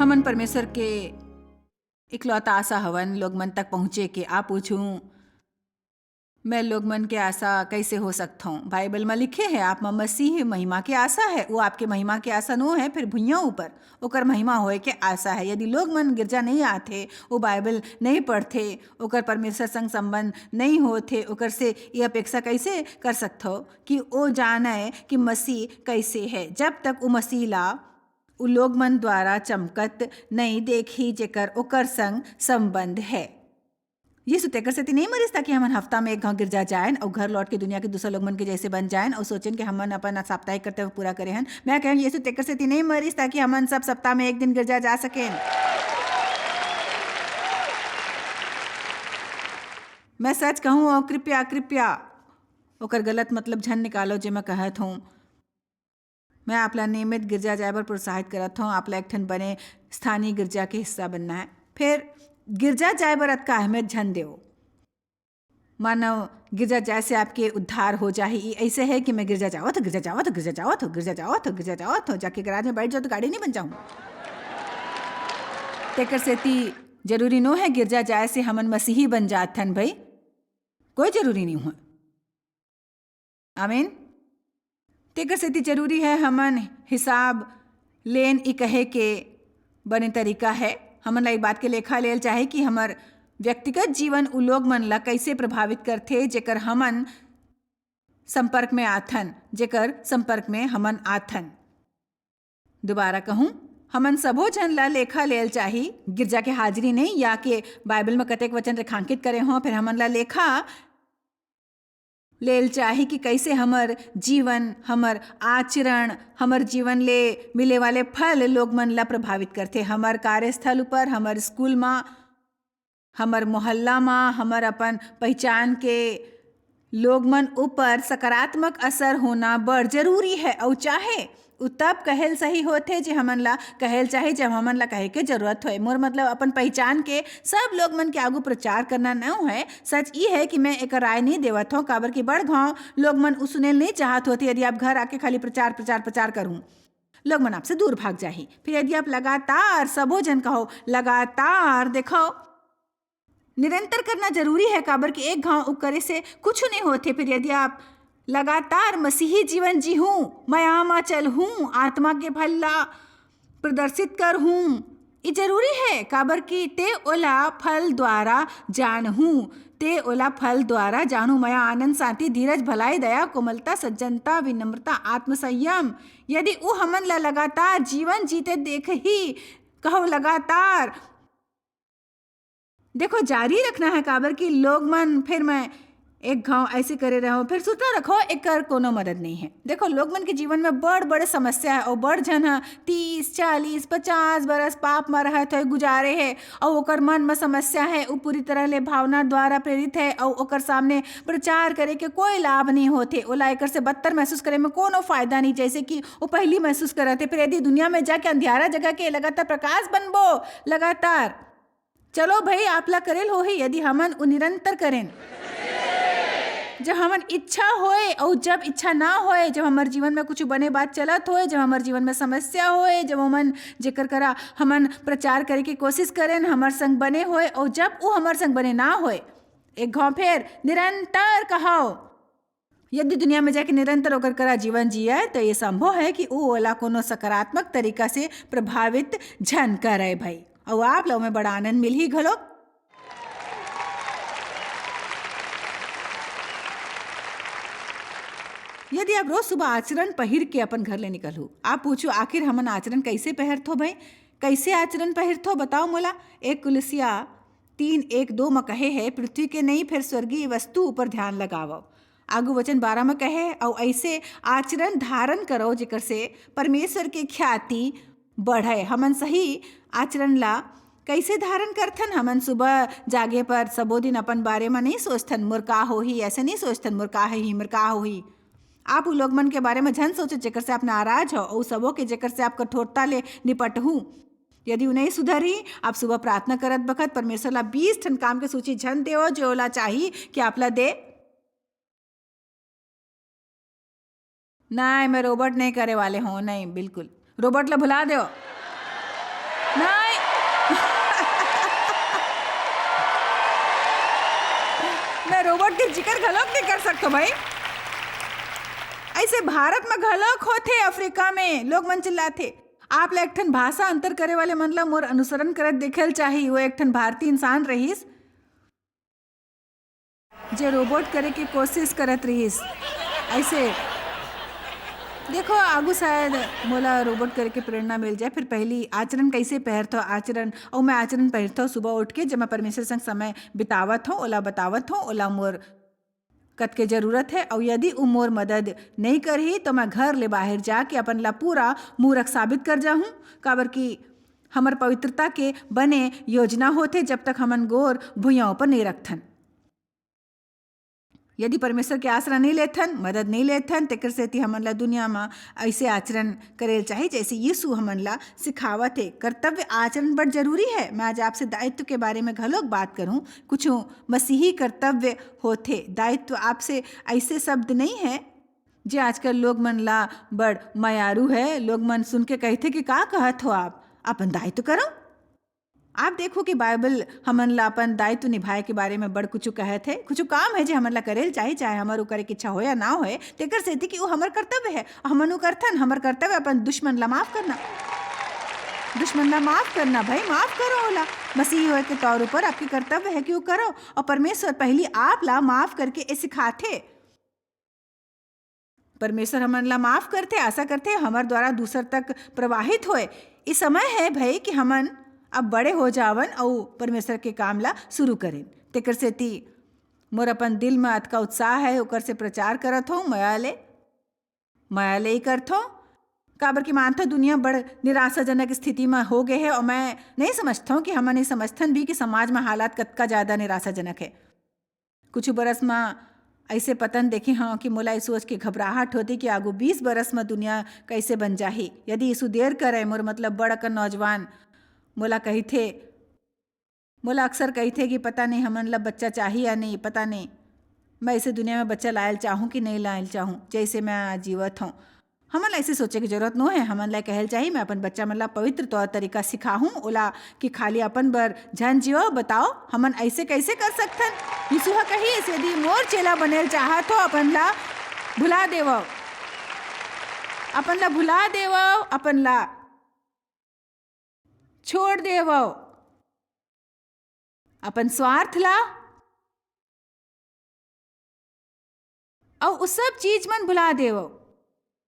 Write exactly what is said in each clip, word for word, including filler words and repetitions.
हमन परमेश्वर के इकलौता आशा हवन, लोग मन तक पहुँचे के। आप पूछूं, मैं लोग मन के आशा कैसे हो सकथों? बाइबल म लिखे है, आप म मसीह महिमा के आशा है। वो आपके महिमा के आशा नो है, फिर भुइयां ऊपर ओकर महिमा होए के आशा है। यदि लोग मन गिरजा नहीं आथे, वो बाइबल नहीं पढ़थे, ओकर परमेश्वर संग संबंध नहीं होथे, ओकर से ये अपेक्षा कैसे कर सकथो कि वो जाने कि मसीह कैसे है, जब तक वो मसीह ला उ लोग मन द्वारा चमकत नहीं देखही, जेकर ओकर संग संबंध है। यीशु तेकर सेती नहीं मरिस, ताकि हमन हफ्ता में एक घाव गिरजा जाएन अउ घर लौट के दुनिया के दूसरा लोग मन के जैसे बन जाएन अउ सोचेन कि हमन अपन साप्ताहिक कर्तव्य पूरा करे हन। मैं कहूँ, यीशु तेकर सेती नहीं मरिस, ताकि हमन सब सप्ताह में एक दिन गिरजा जा सकेन। मैं सच कहूँ, और कृपया, कृपया ओकर गलत मतलब झन निकालो, जे मैं कहत हूँ। मैं आप ला नियमित गिरजा जाए बर प्रोत्साहित करत हौं। आप ला एक ठन बने स्थानीय गिरजा के हिस्सा बनना है। फिर गिरजा जाए बर अतका अहमियत झन देव। मानव गिरजा जाए से आपके उद्धार हो जाही। ई ऐसे है कि मैं गिरजा जावत हौं, गिरजा जावत हौं, गिरजा जावत हौं, गिरजा जावत हौं, गिरजा जावत हौं, जाके गराज में बैठ जाओ तो गाड़ी नहीं बन जाऊँ। तेकर सेती जरूरी नो है गिरजा जाए से हमन मसीही बन जात हन भाई, कोई जरूरी नहीं हुआ। आमीन। तेकर सेती जरूरी है हमन हिसाब लेन, ई कहे के बने तरीका है। हमन ला ई बात के लेखा लेल चाही कि हमर व्यक्तिगत जीवन उ लोग मन ला कैसे प्रभावित करथे, जेकर हमन संपर्क में आथन, जेकर संपर्क में हमन आथन। दोबारा कहूँ, हमन सबो झन ला लेखा लेल चाही। गिरजा के हाजिरी नहीं, या के बाइबल में कतेक वचन रेखांकित करे हों, फिर हमन ला लेखा लेल चाही कि कैसे हमर जीवन, हमर आचरण, हमर जीवन ले मिले वाले फल लोग मन ला प्रभावित करथे। हमर कार्यस्थल ऊपर, हमर स्कूल मा, हमर मोहल्ला मा, हमर अपन पहचान के लोग मन ऊपर सकारात्मक असर होना बड़ जरूरी है। अउ चाहे उ तब कहेल सही होथे, जे हमन ला कहेल चाही, जब हमन ला कहे के जरूरत होए। मोर मतलब, अपन पहचान के सब लोग मन के आगू प्रचार करना न होए। सच ई है कि मैं एकर राय नहीं देवत हौं, काबर कि बड़ घाव लोग मन उ सुनेल नहीं चाहत होथे। यदि आप घर आके खाली प्रचार, प्रचार, प्रचार करहूँ, लोग मन आपसे दूर भाग जाही। फिर यदि आप लगातार, सबो झन कहो, लगातार देखो, निरंतर करना जरूरी है, काबर कि एक घाव उ करे से कुछ नहीं होथे। फिर यदि आप लगातार मसीही जीवन जीहूँ, मया मा चलहूँ, आत्मा के फल ला प्रदर्शित करहूँ, ई जरूरी है, काबर कि ते ओला फल द्वारा जानहूँ। ते ओला फल द्वारा जानहूँ। मया, आनंद, शांति, धीरज, भलाई, दया, कोमलता, सज्जनता, विनम्रता, आत्मसंयम। यदि उ हमन ला लगातार जीवन जीते देखही, कहो लगातार, देखो, जारी रखना है, काबर कि लोग मन, फिर मैं एक घाव ऐसे करे रहो, फिर सुरता रखो, एकर कोनो मदद नहीं है। देखो, लोग मन के जीवन में बड़ बड़ समस्या है, और बड़ झन ह तीस, चालीस, पचास बरस पाप म रहत है, गुजारे है, और ओकर मन में समस्या है, उ पूरी तरह ले भावना द्वारा प्रेरित है, और ओकर सामने प्रचार करे के कोई लाभ नहीं होथे। ओला एकर से बदतर महसूस करे में कोनो फायदा नहीं, जैसे कि वो पहली महसूस करत है। फिर यदि दुनिया में जाके अंधियारा जगह के लगातार प्रकाश बनबो, लगातार चलो भाई, आप ला करेल होही, यदि हमन उ निरंतर करेन। जब हमन इच्छा होए, अउ जब इच्छा ना होए, जब हमर जीवन में कुछ बने बात चलत होए, जब हमर जीवन में समस्या होए, जब हमन जेकर करा हमन प्रचार करे के कोशिश करेन, हमर संग बने होए, अउ जब उ हमर संग बने ना होए, एक घाव फेर निरंतर कहाओ। यदि दुनिया में जाके निरंतर ओकर करा जीवन जिए, तो ये संभव है कि उ ओला कोनो सकारात्मक तरीका से प्रभावित झन करे भाई, अउ आप लोग में बड़ा आनंद मिलही घलो। यदि आप रोज सुबह आचरण पहिर के अपन घर ले निकलहू, आप पूछू, "आखिर हमन आचरण कैसे पहरथो भाई? कैसे आचरण पहिरथो, बताओ मोला?" एक कुलसिया तीन एक दो म कहे है, "पृथ्वी के नहीं, फिर स्वर्गीय वस्तु ऊपर ध्यान लगावव।" आगू वचन बारह म कहे, "अउ ऐसे आचरण धारण करो, जेकर से परमेश्वर के ख्याति बढ़े।" हमन सही आचरण ला कैसे धारण करथन? हमन सुबह जागे पर सबो दिन अपन बारे म नहीं सोचथन, "मोर का होही?" ऐसे नहीं सोचथन, "मोर का होही, मोर का होही?" आप उ लोग मन के बारे में झन सोचो, जेकर से आप नाराज हो, अउ सबो के, जेकर से आप कठोरता ले निपटहू। यदि उ नहीं सुधरही, आप सुबह प्रार्थना करत बखत परमेश्वर ला बीस ठन काम के सूची झन देवो, जो ओला चाही कि आप ला दे। नहीं, मैं रोबोट नहीं करे वाले हूँ, नहीं, बिल्कुल। रोबोट ला भुला दो। नहीं, रोबोट के जिक्र घलोक नहीं कर सकतो भाई। ऐसे भारत में घलोक होथे, अफ्रीका में लोग मन चिल्लाथे। आप ला एक ठन भाषा अंतर करे वाले मन ला मोर अनुसरण करत देखे ल चाही। वो एक ठन भारतीय इंसान रहिस, जे रोबोट करे के कोशिश करत रहिस। ऐसे देखो, आगू शायद मोला रोबोट करे के प्रेरणा मिल जाए। फिर पहली आचरण कैसे पहिरथो, आचरण, अउ मैं आचरण पहिरथो सुबह उठ के, जब मैं परमेश्वर संग समय बितावत हूँ, ओला बतावत हूँ, ओला मोर कतके जरूरत है, अउ यदि उ मोर मदद नहीं करही, तो मैं घर ले बाहर जाके अपन ला पूरा मूरख साबित कर जाहूँ, काबर कि हमर पवित्रता के बने योजना होथे, जब तक हमन गोर भुइयां ऊपर नहीं रखथन। यदि परमेश्वर के आसरा नहीं लेथन, मदद नहीं लेथन, तेकर सेती हमन ला दुनिया म ऐसे आचरण करे ल चाही, जैसे यीशु हमन ला सिखावत हे। कर्तव्य आचरण बड़ जरूरी है। मैं आज आपसे दायित्व के बारे में घलोक बात करूं। कुछ मसीही कर्तव्य होथे। दायित्व आपसे ऐसे शब्द नहीं है, जे आजकल लोग मन ला बड़ मयारू है। लोग मन सुन के कहथे कि का कहत हो आप, अपन दायित्व करो। आप देखो कि बाइबल हमन ला अपन दायित्व निभाए के बारे में बड़ कुछ कहत है। कुछ काम है जे हमन ला करे ल चाही, चाहे हमर उ करे के इच्छा हो या ना होए, तेकर सेती कि उ हमर कर्तव्य है। हमन उ करथन, हमर कर्तव्य अपन दुश्मन ला माफ करना। दुश्मन ला माफ करना भाई, माफ करो ओला। मसीही होए के तौर ऊपर आपके कर्तव्य है कि उ करो। और परमेश्वर पहली आप ला माफ करके ए सिखाथे। परमेश्वर हमन ला माफ करथे, आशा करथे हमर द्वारा दूसर तक प्रवाहित होए। ई समय है भई कि हमन अब बड़े हो जावन अउ परमेश्वर के काम ला शुरू करें। तेकर सेती मोर अपन दिल में अतका उत्साह है, ओकर से प्रचार करत हूँ, मया ले, मया ले ही करत हूँ। काबर कि मानथो दुनिया बड़ निराशाजनक स्थिति में हो गए है और मैं नहीं समझता हूँ कि हमन ये समझथन भी कि समाज में हालात कतका ज्यादा निराशाजनक है। कुछ बरस म ऐसे पतन देखे हंव कि मोला ए सोच के घबराहट होथे कि आगू बीस बरस म दुनिया कइसे बन जाही। यदि यीशु देर करय, मोर मतलब बड़ अकन नौजवान मोला कहिथे, मोला अक्सर कहिथे कि पता नहीं हमन ला बच्चा चाही या नहीं, पता नहीं मैं इसे दुनिया में बच्चा लायल चाहूँ कि नहीं लायल चाहूँ, जैसे मैं आज जीवत हूँ। हमन ला ऐसे सोचे के जरूरत नो है। हमन ला कहल चाही, मैं अपन बच्चा मन ला पवित्र तौर तरीका सिखाहूं, ओला कि खाली अपन बर झन जियो। बताओ, हमन ऐसे कैसे कर सकथन? यीशु ह कही, "यदि मोर चेला बनेल चाहत हो, अपन ला भुला देवो, अपन ला भुला देवो, अपन ला छोड़ देवो, अपन स्वार्थ ला अउ उ सब चीज मन भुला देवो।"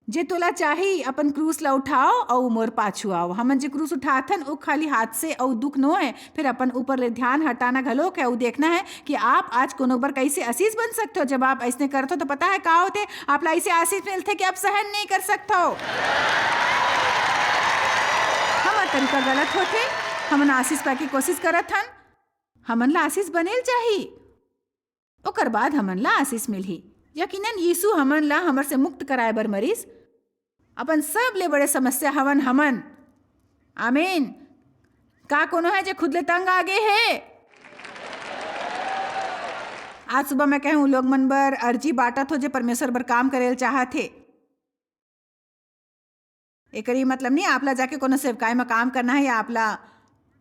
जे तोला चाही, अपन क्रूस ला उठाओ अउ मोर पाछू आओ। हमन जे क्रूस उठाथन, उ खाली हाथ से अउ दुख नो है, फिर अपन ऊपर ले ध्यान हटाना घलोक है। अउ देखना है कि आप आज कोनो बर कैसे आशीष बन सकते हो। जब आप ऐसने करत हो, तो पता है का होथे? आप ला ऐसे आशीष मिलथे कि आप सहन नहीं कर सकते हो। हमर तरीका गलत होथे, हमन आशीष पाए के कोशिश करत हन। हमन ला आशीष बनेल चाही। ओकर बाद हमन ला आशीष मिलही। यकीनन यीशु हमन ला हमर से मुक्त कराए बर मरिस। अपन सब ले बड़े समस्या हवन हमन। आमीन। का कोनो है जे खुद ले तंग आ गे हे? आज सुबह मैं कहूँ, लोग मन बर अर्जी बांटत हो जे परमेश्वर बर काम करेल चाहत हे। एकर ई मतलब नहीं आप ला जाके कोनो सेवकाई में काम करना है या आप ला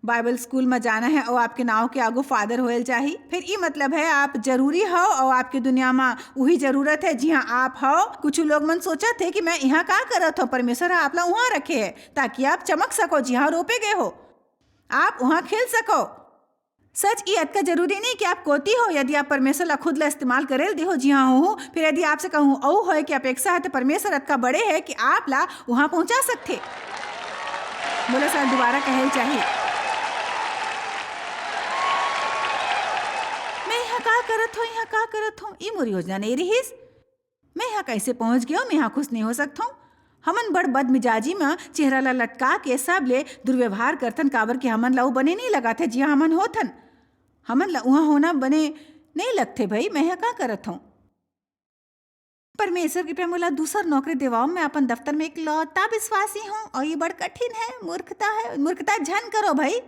बाइबल स्कूल में जाना है और आपके नाव के आगू फादर होयल चाही। फिर ई मतलब है आप जरूरी हो और आपके दुनिया में वही जरूरत है जिहाँ आप हो। कुछ लोग मन सोचत हे कि मैं यहाँ का करत हो, परमेश्वर ह आप ला वहाँ रखे है ताकि आप चमक सको, जिहाँ रोपे गए हो, आप वहाँ खिल सको। सच, ई अतका जरूरी नहीं कि आप कोती हो। यदि आप परमेश्वर ला खुद ला इस्तेमाल करेल देहो, जिहाँ हो, फिर यदि आपसे कहूँ अऊ होए के अपेक्षा है, तो परमेश्वर अतका बड़े है कि आप ला वहाँ पहुँचा सकथे। मोला शायद दोबारा कहे ल चाही, मैं यहाँ का करत हो, यहाँ का करत हो, ई मोर योजना नहीं रहिस। मैं यहाँ कैसे पहुँच गया, मैं यहाँ खुश नहीं हो सकता हूँ। हमन बड़ बदमिजाजी में चेहरा ला लटका के सब ले दुर्व्यवहार करथन, काबर कि हमन ला वो बने नहीं लगाथे, जिहाँ हमन होथन। हमन ला उहाँ होना बने नहीं लगथे भाई, मैं यहाँ का करत हूँ। परमेश्वर कृपया मोला दूसर नौकरी देवाओ, मैं अपन दफ्तर में इकलौता विश्वासी हूँ और ये बड़ कठिन है, मूर्खता है, मूर्खता झन करो भाई।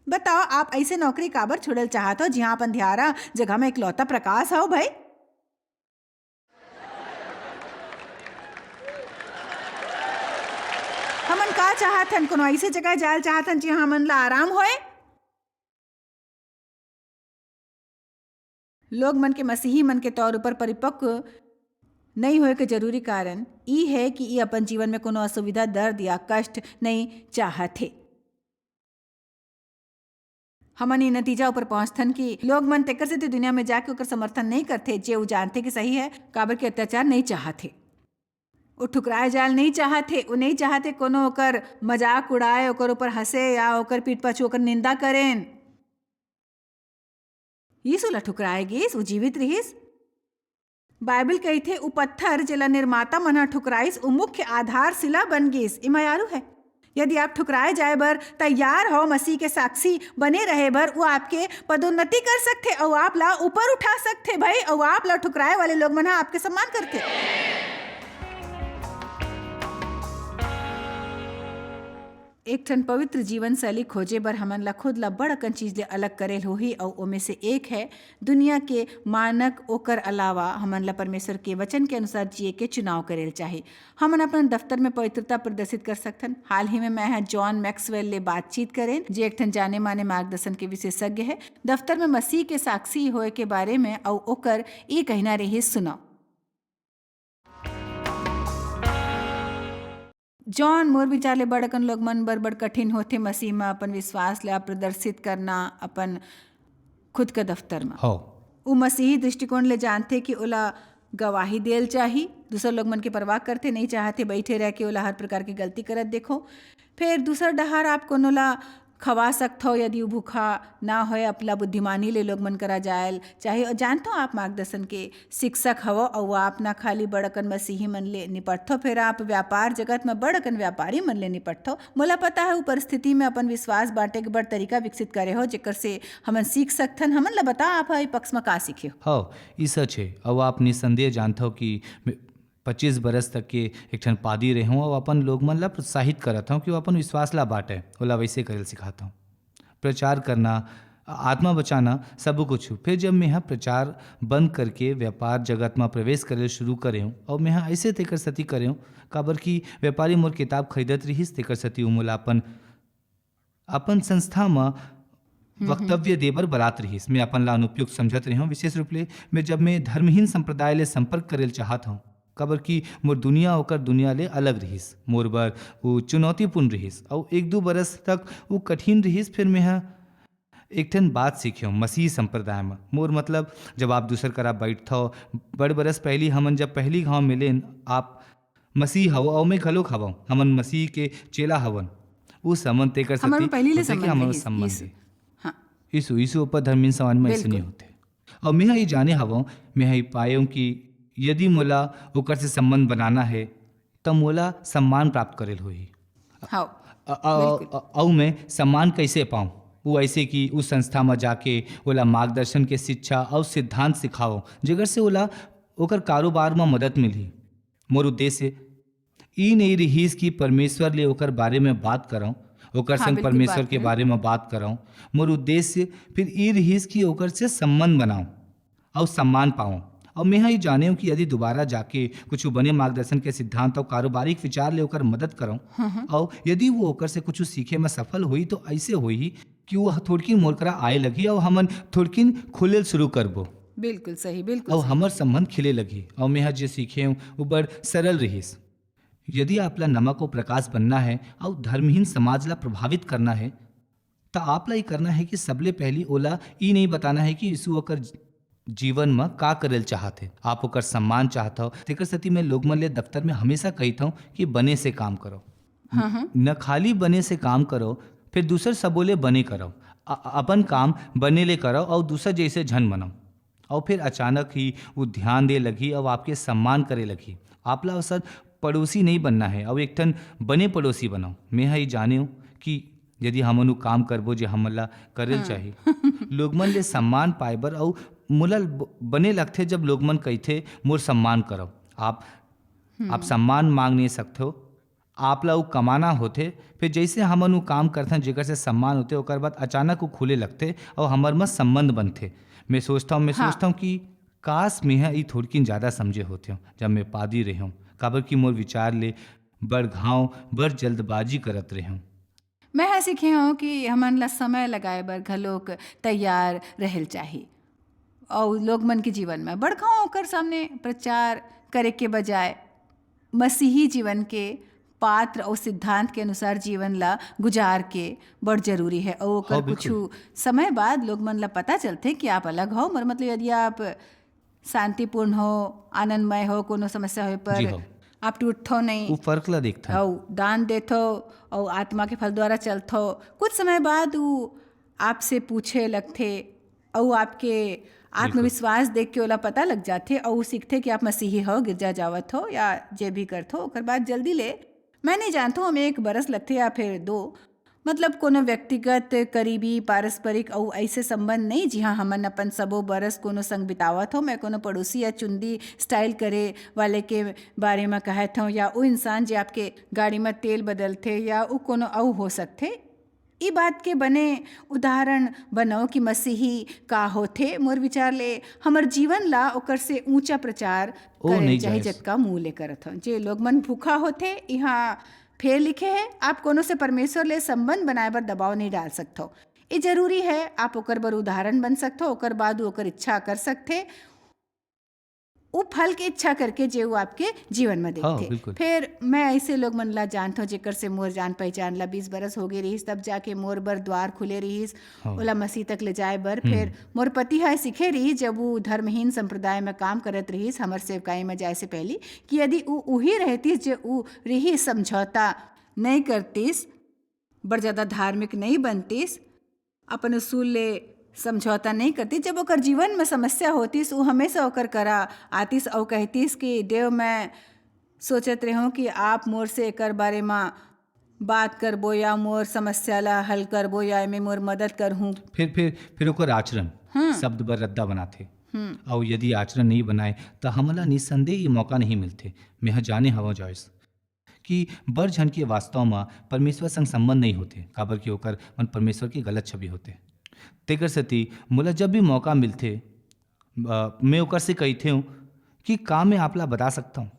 बताओ, आप ऐसे नौकरी काबर छोड़ल चाहत हो, जिहाँ अपन ध्यारा जगह में इकलौता प्रकाश हो भाई? हमन का चाहत हन? कोनो ऐसे जगह जायल चाहत हन, जिहाँ हमन ला आराम होए? लोग मन के मसीही मन के तौर ऊपर परिपक्व नइ होए के जरूरी कारण ई हे कि ई अपन जीवन में कोनो असुविधा, दर्द या कष्ट नइ चाहत हे। हमन ये नतीजा ऊपर पहुंचथन कि लोग मन तेकर सेती दुनिया में जाके ओकर समर्थन नइ करथे, जे उ जानथे कि सही हे, काबर कि अत्याचार नइ चाहत हे। वो ठुकराए जाल नइ चाहत हे, वो नइ चाहत हे कोनो ओकर मजाक उड़ाए, ओकर ऊपर हंसे या ओकर पीठ पाछू ओकर निंदा करेन। यीशु ला ठुकराए गिस, वो जीवित रिहिस। बाइबल कहिथे, "उ पत्थर, जेला निर्माता मन ह ठुकराइस, उ मुख्य आधारशिला बन गिस।" ई मयारू हे। यदि आप ठुकराए जाए बर तैयार हो मसीह के साक्षी बने रहे बर, वो आपके पदोन्नति कर सकथे अउ आप ला ऊपर उठा सकथे भाई, अउ आप ला ठुकराए वाले लोग मन ह आपके सम्मान करथे। एक ठन पवित्र जीवन शैली खोजे बर हमन ला खुद ला बड़ अकन चीज ले अलग करे ल होही, अउ ओमे से एक है दुनिया के मानक। ओकर अलावा हमन ला परमेश्वर के वचन के अनुसार जिए के चुनाव करे ल चाही। हमन अपन दफ्तर में पवित्रता प्रदर्शित कर सकथन। हाल ही में मैं ह जॉन मैक्सवेल ले बातचीत करेन, जे एक ठन जाने माने मार्गदर्शन के विशेषज्ञ है। दफ्तर में मसीह के साक्षी होए के बारे में अउ ओकर ये कहना रहिस, सुनव। जॉन, मोर विचार ले बड़ अकन लोग मन बर बड़ कठिन होथे मसीह म अपन विश्वास ला प्रदर्शित करना अपन खुद के दफ्तर म। हव। उ मसीही दृष्टिकोण ले जानथे कि ओला गवाही देल चाही, दूसर लोग मन के परवाह करथे, नइ चाहथे बइठे रह के ओला हर प्रकार के गलती करत देखो। फेर दूसर डहार आप कोनो ला खवा सकथव, यदि उ भूखा ना होय, अपना बुद्धिमानी ले लोग मन करा जायल चाहे। अउ जानथव, आप मार्गदर्शन के शिक्षक हवव, अउ आप ना खाली बड़ अकन मसीही मन ले निपटथव, फेर आप व्यापार जगत म बड़ अकन व्यापारी मन ले निपटथव। मोला पता है, उ परिस्थिति में अपन विश्वास बांटे के बड़ तरीका विकसित करे हो, जेकर से हमन सीख सकथन। हमन ला बता, आप ह ए पक्ष म का सीखे हो? हव, ई सच हे। अउ आप निसंदेह जानथव कि मैं पच्चीस बरस तक के एक ठन पादी रहे हूँ, अउ अपन लोग मन ला प्रोत्साहित करत हूँ कि वो अपन विश्वास ला बांटे, ओला वैसे करे ल सिखात हूँ। प्रचार करना, आत्मा बचाना, सब कुछ। फिर जब मैं ह प्रचार बंद करके व्यापार जगत म प्रवेश करे शुरू करे हूँ, अउ मैं ह ऐसे तेकर सती करे हूँ, काबर कि व्यापारी मोर किताब खरीदत रिहिस, तेकर सती उ मोला अपन, अपन संस्था म वक्तव्य दे बर बलात रिहिस। मैं अपन ला अनुपयुक्त समझत रहे हूँ। विशेष रूप ले मैं, जब मैं धर्महीन संप्रदाय ले संपर्क करे ल चाहत हूँ, काबर कि मोर दुनिया ओकर दुनिया ले अलग रिहिस। मोर बर उ चुनौतीपूर्ण रिहिस, अउ एक दू बरस तक उ कठिन रिहिस। फिर मैं ह एक ठन बात सीखे हूँ मसीही संप्रदाय म। मोर मतलब, जब आप दूसर करा बैठथव, बड़ बरस पहली हमन जब पहली घाव मिलेन, आप मसीह हव अउ मैं घलोक हवं, हमन मसीह के चेला हवन। उ संबंध तेकर हमर सती पहली ले होथे कि संबंध हमर रहिस, संबंध यीशु। हे। हाँ। यीशु, यीशु ऊपर धर्महीन समाज में ऐसे बिल्कुल। नहीं होते। अउ मैं ह ये जाने हवं, मैं ह ये पाए हूँ कि यदि मोला ओकर से संबंध बनाना है, त मोला सम्मान प्राप्त करे ल होही। हव, अ-, अ-, बिल्कुल। अ-, अउ मैं सम्मान कैसे पाऊँ? वो ऐसे कि उस संस्था म जाके ओला मार्गदर्शन के शिक्षा अउ सिद्धांत सिखाओ, जेकर से ओला ओकर कारोबार म मदद मिलही। मोर उद्देश्य ई नहीं रिहिस कि परमेश्वर ले ओकर बारे में बात करंव, ओकर हाँ, संग बिल्कुल परमेश्वर बात के करंव। बारे में बात करंव। मोर उद्देश्य फिर ई रिहिस कि ओकर से संबंध बनाओ अउ सम्मान पाओ। अउ मैं ह ई जाने हूँ कि यदि दोबारा जाके कुछ बने मार्गदर्शन के सिद्धांत अउ कारोबारिक विचार ले ओकर मदद करंव, हाँ, हाँ। अउ यदि वो ओकर से कुछ सीखे में सफल होई, तो ऐसे होई कि वो थोड़किन मोर करा आए लगही अउ हमन थोड़किन खुले शुरू करबो। बिल्कुल सही, बिल्कुल अउ सही। हमर संबंध खिले लगही। अउ मैं ह जे सीखे हूँ, वो बड़ सरल रिहिस। यदि आप ला नमक अउ प्रकाश बनना है अउ धर्महीन समाज ला प्रभावित करना है, त आप ला ये करना है कि सबले पहली ओला ई नहीं बताना है कि यीशु ओकर ज-, जीवन म का करे ल चाहत हे। आप ओकर सम्मान चाहत हव, तेकर सेती मैं लोग मन ले दफ्तर में हमेशा कहित हूँ कि बने से काम करो। हाँ, हाँ। न खाली बने से काम करो, फिर दूसर सबो ले बने करो। अ-, अपन काम बने ले करो अउ दूसर जैसे झन बनो। अउ फिर अचानक ही वो ध्यान दे लगही अउ आपके सम्मान करे लगही। आप ला ओकर पड़ोसी नहीं बनना है, अउ एक ठन बने पड़ोसी बनो। मैं ह ई जाने हूँ कि यदि हमन वो काम करबो जे हमन ला करे ल हाँ। चाही, लोग मन ले सम्मान पाए बर, अउ मोला ब-, बने लगथे जब लोग मन कहिथे, "मोर सम्मान करव।" आप, आप हम्म। सम्मान मांग नहीं सकथो, आप ला वो कमाना होथे। फिर जैसे हमन वो काम करथन जेकर से सम्मान होथे, ओकर बाद अचानक वो खुले लगथे अउ हमर म संबंध बनथे। मैं सोचता हूँ, मैं हाँ। सोचता हूँ कि काश मैं ह ई थोड़किन ज्यादा समझे होते हूँ जब मैं पादी रहे हूँ, काबर कि मोर विचार ले बड़ घाव, बड़ जल्दबाजी करत रहे हूँ। मैं ह सीखे हूँ कि हमन ला समय लगाए बर घलोक तैयार रहल चाही। अउ लोग मन के जीवन में बड़का ओकर सामने प्रचार करे के बजाय मसीही जीवन के पात्र अउ सिद्धांत के अनुसार जीवन ला गुजार के बड़ जरूरी है। अउ ओकर हाँ, बिल्कुल। कुछ समय बाद लोग मन ला पता चलथे कि आप अलग हो, मर मतलब यदि आप शांतिपूर्ण हो, आनंदमय हो, कोनो समस्या होए पर जी हो। आप टूटथो नहीं। वो फर्क ला देखथन। अउ दान देथो अउ आत्मा के फल द्वारा चलथो। कुछ समय बाद वो आपसे पूछे लगथे अउ आपके आत्मविश्वास देख के ओला पता लग जाथे अउ वो सीखथे कि आप मसीही हो, गिरजा जावत हो या जे भी करथो। ओकर बाद जल्दी ले, मैं नहीं जानथो, हम एक बरस लगथे या फिर दो, मतलब कोनो व्यक्तिगत, करीबी, पारस्परिक अउ ऐसे संबंध नहीं जिहाँ हमन अपन सबो बरस कोनो संग बितावत हो। मैं कोनो पड़ोसी या चुंदी स्टाइल करे वाले के बारे में कहत हूँ, या वो इंसान जे आपके गाड़ी में तेल बदलथे या वो कोनो अउ हो सकथे। ई बात के बने उदाहरण बनाओ कि मसीही का होथे। मोर विचार ले हमर जीवन ला ओकर से ऊंचा प्रचार ओ, करे नहीं चाहे जायज। जतका मुंह ले करत हव। जे लोग मन भूखा होथे, यहाँ फेर लिखे है, आप कोनो से परमेश्वर ले संबंध बनाए बर दबाव नहीं डाल सकथो। ये जरूरी है, आप ओकर बर उदाहरण बन सकथो, ओकर बाद वो ओकर इच्छा कर सकथे, वो फल के इच्छा करके जे वो आपके जीवन में हाँ, देखथे। बिल्कुल। फिर मैं ऐसे लोग मन ला जानथो जेकर से मोर जान पहचान ला बीस बरस हो गए रहीस, तब जाके मोर बर द्वार खुले रहीस, हाँ। ओला मसीह तक ले जाए बर। हम्म। फिर मोर पति ह सीखे रहीस, जब वो धर्महीन संप्रदाय में काम करत रहीस हमर सेवकाई में जाए से पहली, कि यदि वो उही रहतीस जे वो रहीस, समझौता नहीं करतीस, बड़ ज्यादा धार्मिक नहीं बनतीस, अपन उसूल ले समझौता नहीं करतीस, जब ओकर जीवन में समस्या होतीस, वो हमेशा ओकर करा आतीस अउ कहतीस कि देव, मैं सोचत रहूं कि आप मोर से एकर बारे में बात करबो या मोर समस्या ला हल करबो या एमे मोर मदद करहूं। फिर फिर फिर ओकर आचरण हाँ। शब्द बर रद्दा बनाथे। हम्म। अउ यदि आचरण नहीं बनाए, त हमन ला निस्संदेह ये मौका नहीं मिलथे। मेंह जाने हवं, जॉयस, कि बड़ झन के वास्तव म परमेश्वर संग संबंध नहीं होथे, काबर कि ओकर मन परमेश्वर के गलत छवि होथे। तेकर सेती मोला जब भी मौका मिलथे, अ, मैं ओकर से कहिथे हूँ कि का मैं आप ला बता सकता हूँ।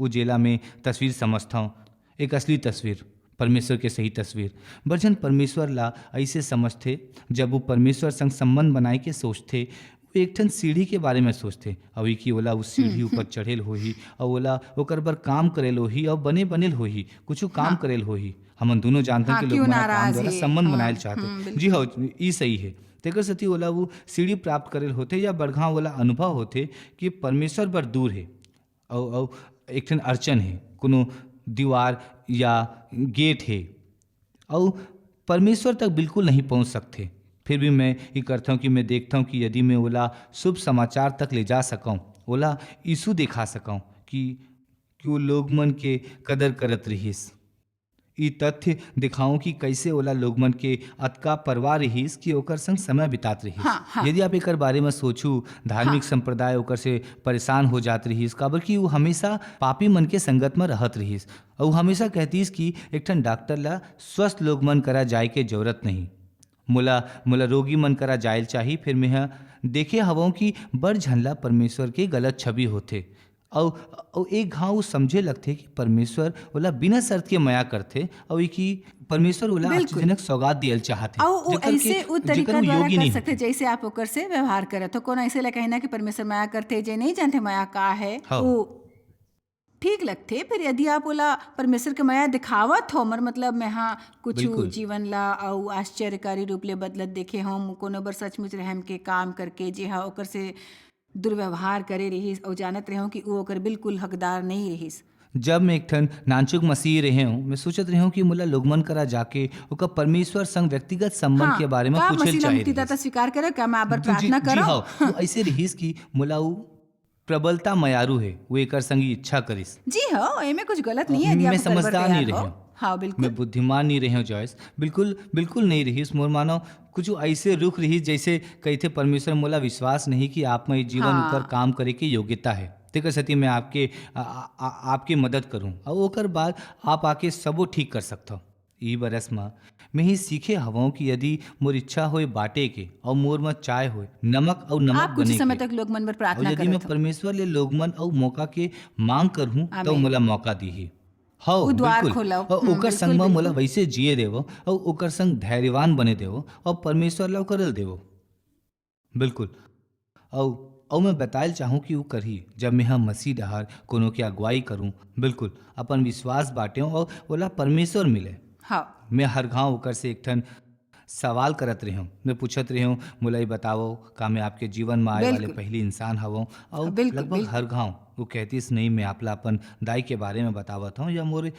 वो जेला मैं तस्वीर समझता हूँ, एक असली तस्वीर, परमेश्वर के सही तस्वीर। बड़ झन परमेश्वर ला ऐसे समझथे, जब वो परमेश्वर संग संबंध बनाए के सोचथे, वो एक ठन सीढ़ी के बारे में सोचथे, अउ कि ओला उस सीढ़ी हम्म, ऊपर हम्म। चढ़ेल होही, अउ ओला ओकर बर काम करेल होही, अउ बने बनेल होही, कुछ काम हाँ। करेल होही। हमन दोनों जानथन हाँ, कि लोग क्यों मन ह काम नाराज द्वारा हे। संबंध हाँ, बनाएल चाहथे। हम्म, बिल्कुल। जी हाँ, ई सही है। तेकर सेती ओला वो सीढ़ी प्राप्त करेल होथे या बड़घा ओला अनुभव होथे कि परमेश्वर बर दूर हे, अउ अउ एक ठन अड़चन हे, कोनो दीवार या गेट हे, अउ परमेश्वर तक बिल्कुल नहीं पहुँच सकथे। फिर भी मैं ये करता हूँ कि मैं देखता हूँ कि यदि मैं ओला शुभ समाचार तक ले जा सकूँ, ओला यीशु दिखा सकूँ कि कि वो लोग मन के कदर करत रहिस। ई तथ्य दिखाओ कि कैसे ओला लोग मन के अतका परवाह रहिस कि ओकर संग समय बितात रहिस। हाँ, हाँ। यदि आप एकर बारे में सोचू, धार्मिक हाँ। संप्रदाय ओकर से परेशान हो जात रहिस, काबर कि वो हमेशा पापी मन के संगत में रहत रहिस। अउ हमेशा कहतीस कि एक ठन डॉक्टर ला स्वस्थ लोग मन करा जाए के जरूरत नहीं, मोला मोला रोगी मन करा जायल चाही। फिर मेंह देखे हवं कि बड़ झन ला परमेश्वर के गलत छवि होथे। अउ अउ एक घाव वो समझे लगथे कि परमेश्वर ओला बिना शर्त के मया करथे, अउ एक ही परमेश्वर ओला बिल्कुल। आश्चर्यजनक सौगात दियल चाहथे, अउ वो जेकर ऐसे के- उ जेकर तरीका वो द्वारा योग्य कर नहीं सकथे, होथे। जैसे आप ओकर से व्यवहार करत हो। कोनो ऐसे ला कहना कि परमेश्वर मया करथे, जे नहीं जानथे मया का है, हाँ। वो ठीक लगथे। फिर यदि आप ओला परमेश्वर के मया दिखावत हो, मर मतलब मैं हाँ कुछ बिल्कुल। जीवन ला अउ आश्चर्यकारी रूप ले बदलत देखे हो, कोनो बर सचमुच रहम के काम करके, जे हा ओकर से दुर्व्यवहार करे रहिस अउ जानत रहे हो कि वो ओकर बिल्कुल हकदार नहीं रहिस। जब मैं एक ठन नानचुक मसीही रहे हूँ, मैं सोचत रहे हूँ कि मोला लोगमन करा जाके ओकर परमेश्वर संग व्यक्तिगत संबंध हाँ, के बारे में का पूछे मसीह ला चाहे मुक्तिदाता रहिस। स्वीकार करे, का मैं आबर जी, प्रार्थना जी करो? हाँ, वो ऐसे रहिस कि मोला वो प्रबलता मयारू हे, वो एकर संग इच्छा करिस। जी हाँ, एमे कुछ गलत नहीं है, यदि मैं आप ओकर बर समझदार तैयार नहीं हो। रहे हूँ। हाँ, बिल्कुल। मैं बुद्धिमान नहीं रहे हूँ, जॉयस। बिल्कुल, बिल्कुल नहीं रहिस। मोर मानो कुछ ऐसे रुख रहिस, जैसे कहिथे, "परमेश्वर, मोला विश्वास नहीं कि आप में जीवन हाँ। ऊपर काम करे के योग्यता है। तेकर सेती मैं आपके, आ, आ, आ, आपके मदद करूँ। और ओकर बाद आप आके सबो ठीक कर सकथो।" ई बरस म मैं ही सीखे हवं कि यदि मोर इच्छा होए बाटे के, अउ मोर म चाय होए नमक अउ नमक आप कुछ बने समय के, तक लोग मन बर अउ प्रार्थना यदि मैं करत हो। परमेश्वर ले लोग मन अउ मौका के मांग करहूं, त आमीन। मोला मौका दीही। हव, वो द्वार बिल्कुल। खोलव। अउ हम्म, ओकर बिल्कुल, संग म मोला बिल्कुल। वैसे जिए देवो, अउ ओकर संग धैर्यवान बने देवो, अउ परमेश्वर ला ओकर ल देवो। बिल्कुल। अउ अउ मैं बतायल चाहूँ कि ऊ करही, जब मैं ह मसीह डहार कोनो के अगुवाई करूँ, बिल्कुल अपन विश्वास बांटेंव अउ ओला परमेश्वर मिले। हाँ। मैं हर घांव ओकर से एक ठन सवाल करत रेहेंव। मैं पूछत रेहेंव, "मोला ये बतावव, का मैं आपके जीवन म आए वाले बिल्कुल। पहली इंसान हवंव?" अउ बिल्कुल, लगभग बिल्कुल। हर घांव वो कहतीस, "नहीं, मैं आपला अपन दाई के बारे में बतावत हंव," या मोर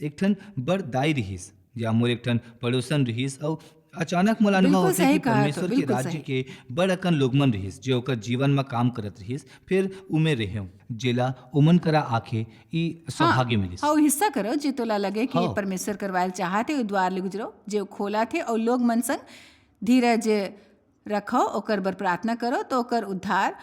एक ठन बड़ दाई रिहिस, या मोर एक ठन पड़ोसन रिहिस, अउ अचानक मोला अनुभव बिल्कुल होथे सही कि कहा परमेश्वर तो, के बिल्कुल राज्य सही। के बड़ अकन लोगमन रिहिस, जे ओकर जीवन म काम करत रिहिस, फिर उमे रेहेंव, जेला ओमन करा आके ई सौभाग्य मिलिस। हाँ, हिस्सा करो, जे तोला लगे कि हाँ। परमेश्वर करवायल चाहत हे, ओ द्वार ले गुजरो, जे ओ खोलत हे, अउ लोगमन संग धीरज रखो, ओकर बर प्रार्थना करो, तो ओकर उद्धार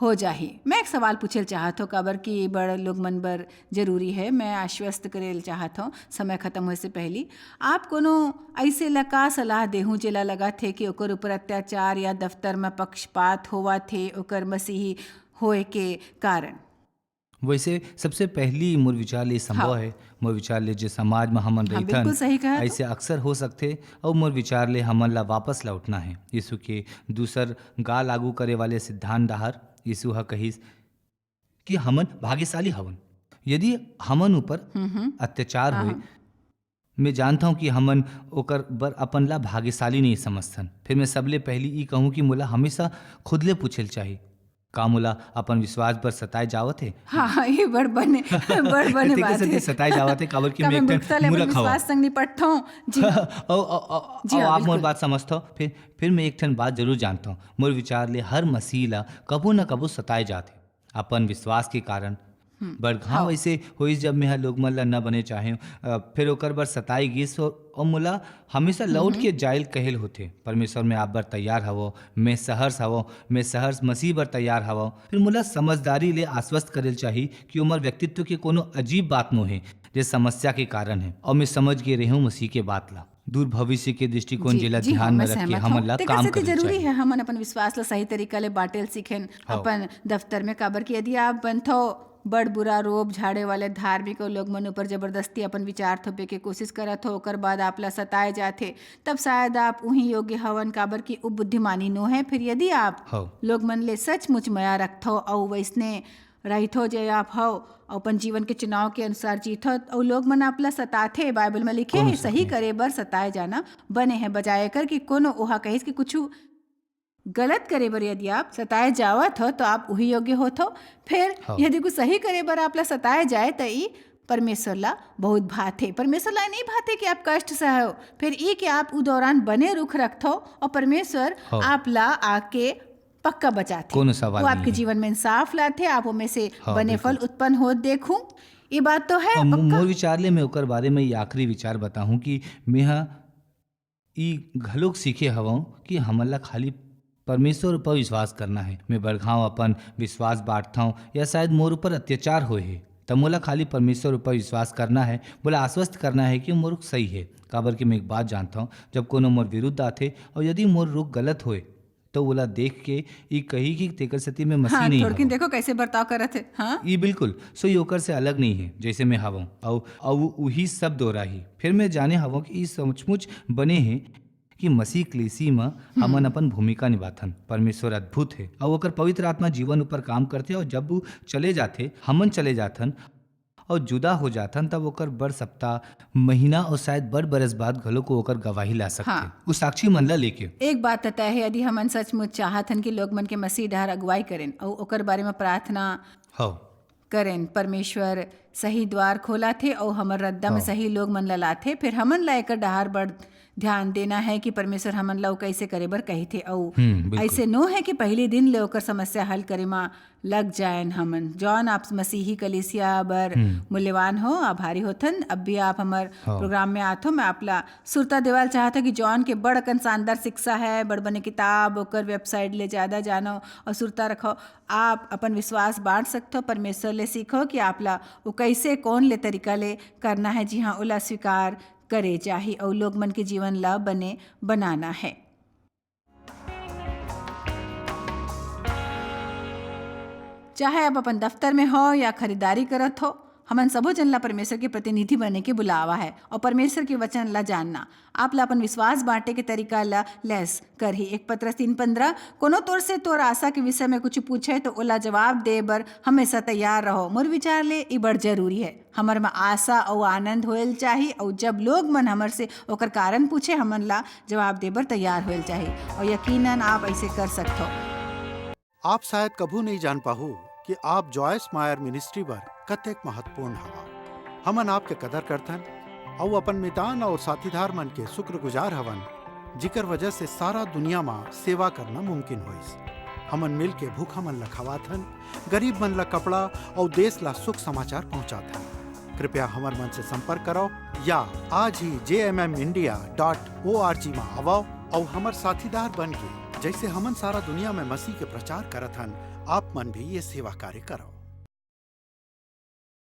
हो जाही। मैं एक सवाल पूछे ल चाहत हंव, काबर कि बड़ लोगमन बर जरूरी हे। मैं आश्वस्त करे ल चाहत हंव, समय खत्म होए से पहली। आप कोनो अइसे ला का सलाह देहू, जेला लगत हे कि ओकर ऊपर अत्याचार या दफ्तर म पक्षपात होवत हे, ओकर मसीही होए के कारण? वैसे सबसे पहली मोर विचार ले संभव हाँ। हे, मोर विचार ले जे समाज म हमन हाँ, रहिथन, बिल्कुल सही कहा तो। ऐसे अक्सर हो सकथे, अउ मोर विचार ले हमन ला वापस लौटना हे यीशु के दूसर गा लागू करे वाले सिद्धांत डहार। यीशु ह कहिस कि हमन भाग्यशाली हवन, यदि हमन ऊपर हम्म, हम्म। अत्याचार हाँ, होए। हाँ। मैं जानता हूँ कि हमन ओकर बर अपन ला भाग्यशाली नहीं समझथन। फिर मैं सबले पहली ई कहूँ कि मोला हमेशा खुद ले पूछे ल चाही, का मोला अपन विश्वास बर सताए जावत हे? हाँ, हाँ, ये बड़ बने, बड़ बने तेकर बात सेती हे। सताए जावत हे, काबर कि का मैं मैं एक ठन मूर्खता ले अपन मूर्ख हवं। विश्वास संग निपटथौं? जी। अउ, अउ, अउ, जी अउ हाँ, आप मोर बिल्कुल। बात समझथव। फिर, फिर मैं एक ठन बात जरूर जानथौं। मोर विचार ले हर मसीह ला कभू न कभू सताए जात हे, अपन विश्वास के कारण। हम्म, बड़घाव हाँ। ऐसे होइस, जब मैं ह लोग मन ला न बने चाहेंव, अ, फिर ओकर बर सताए गिस हो, अउ मोला हमेशा लौट हम्म। के जाइल कहेल होथे, "परमेश्वर, मैं आप बर तैयार हवो, मैं सहर्ष हवो, मैं सहर्ष मसीह बर तैयार हवो।" फिर मोला समझदारी ले आश्वस्त करेल चाही कि ओमर व्यक्तित्व के कोनो अजीब बात नो हे, जे समस्या के कारण हे, अउ मैं समझ गे रेहेंव मसीह के बात ला। दूर भविष्य के दृष्टिकोण जी, जेला जी हाँ, ध्यान में मैं रख के सहमत हमन हूँ। ला तेकर काम सेती करे ल जरूरी चाही। हे हमन अपन विश्वास ला सही तरीका ले बांटे ल सीखेन हाँ। अपन दफ्तर में, काबर कि यदि आप बनथव बड़ बुरा रोब झाड़े वाले धार्मिक अउ लोग मन ऊपर जबरदस्ती अपन विचार थोपे के कोशिश करत हो, ओकर बाद आप ला सताए जाथे, तब शायद आप उही योग्य हवन, काबर कि उ बुद्धिमानी नो हे। फिर यदि आप हाँ। लोग मन ले सचमुच मया रखथव अउ वैसने रहिथव, जे आप हव, अउ अपन जीवन के चुनाव के अनुसार जीथव, अउ लोग मन आप ला सताथे। बाइबल म लिखे कोनो हे, शक सही नहीं। करे बर सताए जाना बने हे, बजाय एकर कि कोनो ओहा कहिस कि कुछु गलत करे बर यदि आप सताए जावत हो, तो आप उही योग्य होथव। फिर हाँ। यदि कुछ सही करे बर आप ला सताए जाए, त ई परमेश्वर ला बहुत भाथे। परमेश्वर ला नहीं भाथे कि आप कष्ट सहव, फिर ई कि आप उ दौरान बने रुख रखथव, अउ परमेश्वर हाँ। आप ला आके पक्का बचाथे। कोनो सवाल वो नहीं आपके हे। जीवन में इंसाफ लाथे, आप ओमे से हाँ, बने बिल्कुल। फल उत्पन्न होत देखू। ये बात तो हे अउ मो-, पक्का। मोर विचार ले मैं ओकर बारे में ये आखिरी विचार बताहूँ कि मैं ह ई घलोक सीखे हवंव कि हमन ला खाली परमेश्वर ऊपर विश्वास करना हे। मैं बड़घाव अपन विश्वास बांटथंव या शायद मोर ऊपर अत्याचार होए हे, त मोला खाली परमेश्वर ऊपर विश्वास करना हे, मोला आश्वस्त करना हे कि मोर रुख सही हे। काबर कि मैं एक बात जानथंव, जब कोनो मोर विरुद्ध आथे अउ यदि मोर रुख गलत होए, त ओला देख के ई कही कि तेकर सेती मैं मसीह हाँ, नहीं थोड़किन हवंव। देखो कैसे बर्ताव करत हे। हाँ। ई बिल्कुल सोई ओकर से अलग नहीं हे, जैसे मैं हवंव। अउ, अउ उही सब दोहराही। फिर मैं जाने हवंव कि ई सचमुच बने हे कि मसीह कलीसिया म हमन हम्म। अपन भूमिका निभाथन। परमेश्वर अद्भुत हे, अउ ओकर पवित्र आत्मा जीवन ऊपर काम करथे, अउ जब वो चले जाथे, हमन चले जाथन, अउ जुदा हो जाथन, तब ओकर बड़ सप्ताह, महीना अउ शायद बड़ बरस बाद घलो को ओकर गवाही ला सकथे। हाँ। उ साक्षी मन ला लेके। एक बात त तय हे, यदि हमन सचमुच चाहत हन कि लोग मन के मसीह डहर अगुवाई करेन अउ ओकर बारे में प्रार्थना हाँ। करेन, परमेश्वर सही द्वार खोलाथे अउ हमर रद्दा में हाँ। सही लोग मन ला लाथे, फिर हमन ला एकर डहार बड़ ध्यान देना हे कि परमेश्वर हमन ला उ कैसे करे बर कहिथे। अउ हम्म, बिल्कुल। ऐसे नो हे कि पहली दिन ले ओकर समस्या हल करे मा लग जाएन हमन। जॉन, आप मसीही कलीसिया बर हम्म। मूल्यवान हो, आभारी होथन। अब भी आप हमर हाँ। प्रोग्राम में आथो, मैं आपला सुरता देवाल चाहत हूँ कि जॉन के बड़ अकन शानदार शिक्षा हे, बड़ बने किताब, ओकर वेबसाइट ले ज्यादा जानो अउ सुरता रखो। आप अपन विश्वास बांट सकथो, परमेश्वर ले सीखो कि आपला वो कैसे, कौन ले तरीका ले करना हे, जी हाँ, ओला स्वीकार करे जाही अउ लोग मन के जीवन ला बने बनाना हे। चाहे आप अपन दफ्तर में हो या खरीदारी करत हो, हमन सबो जन ला परमेश्वर के प्रतिनिधि बने के बुलावा है और परमेश्वर के वचन ला जानना आप ला अपन विश्वास बांटे के तरीका ला लैस करही। एक पतरस तीन पन्द्रह, कोनो तोर से तोर आशा के विषय में कुछ पूछे तो ओला जवाब दे बर हमेशा तैयार रहो। मोर विचार ले ई बड़ जरूरी है। हमर में आशा अउ आनंद होयल चाही, अउ जब लोग मन हमर से ओकर कारण पूछे, हमन ला जवाब दे बर तैयार होयल चाही, अउ यकीनन आप ऐसे कर सकथो। आप शायद कभू नहीं जान पाहू कि आप जॉयस मायर मिनिस्ट्री बर कतेक महत्वपूर्ण हवा। हमन आपके कदर करथन अउ अपन मितान और साथीदार मन के शुक्रगुजार हवन, जिकर वजह से सारा दुनिया मा सेवा करना मुमकिन होइस। हमन मिल के भूखा मन ला खवाथन, गरीब मन ला कपड़ा और देश ला सुख समाचार पहुंचाथन। कृपया हमर मन से संपर्क करो या आज ही जे M M India dot O R G मा आवो और हमर साथीदार बन के, जैसे हमन सारा दुनिया में मसीह के प्रचार करत हन, आप मन भी ये सेवा कार्य करो।